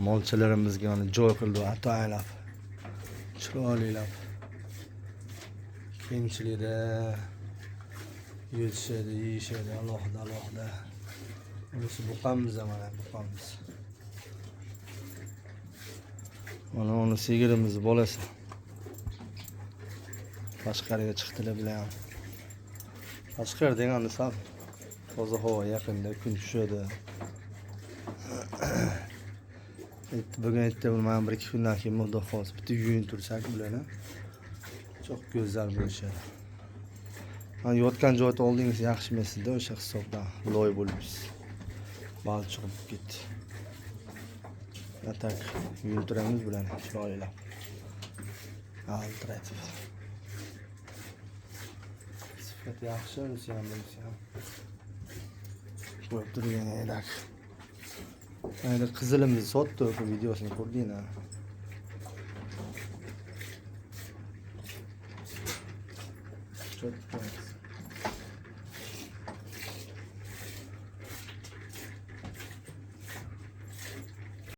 Molchilarimizga mana joy qildi ataylab. Chiroylilab. Kengchilikda yetishadi, yeyishadi alohida alohida. Unisi buqamiz mana buqamiz. Mana uni sigirimiz bolasi. Tashqariga chiqdilar bilan. Tashqari deganda sal toza havo yaqinda kun tushadi. Bugun erta bilmadim bir ikki kundan keyin xudo xohlasa bitta yuyintirsak bularni çok go'zal bo'lishadi. Mana yotgan joyda oldingiz yaxshi emasda o'sha hisobdan loy bo'libmiz. Balchiq bo'lib ketdi. Tak yuyintiramiz bularni chiroylilab. Altiratib. Sifat yaxshi, unisi ham bunisi ham. Ko'rib turgan edak. Endi qizilimizni sotdi, bu videosini ko'rdinglar. Cho'tka.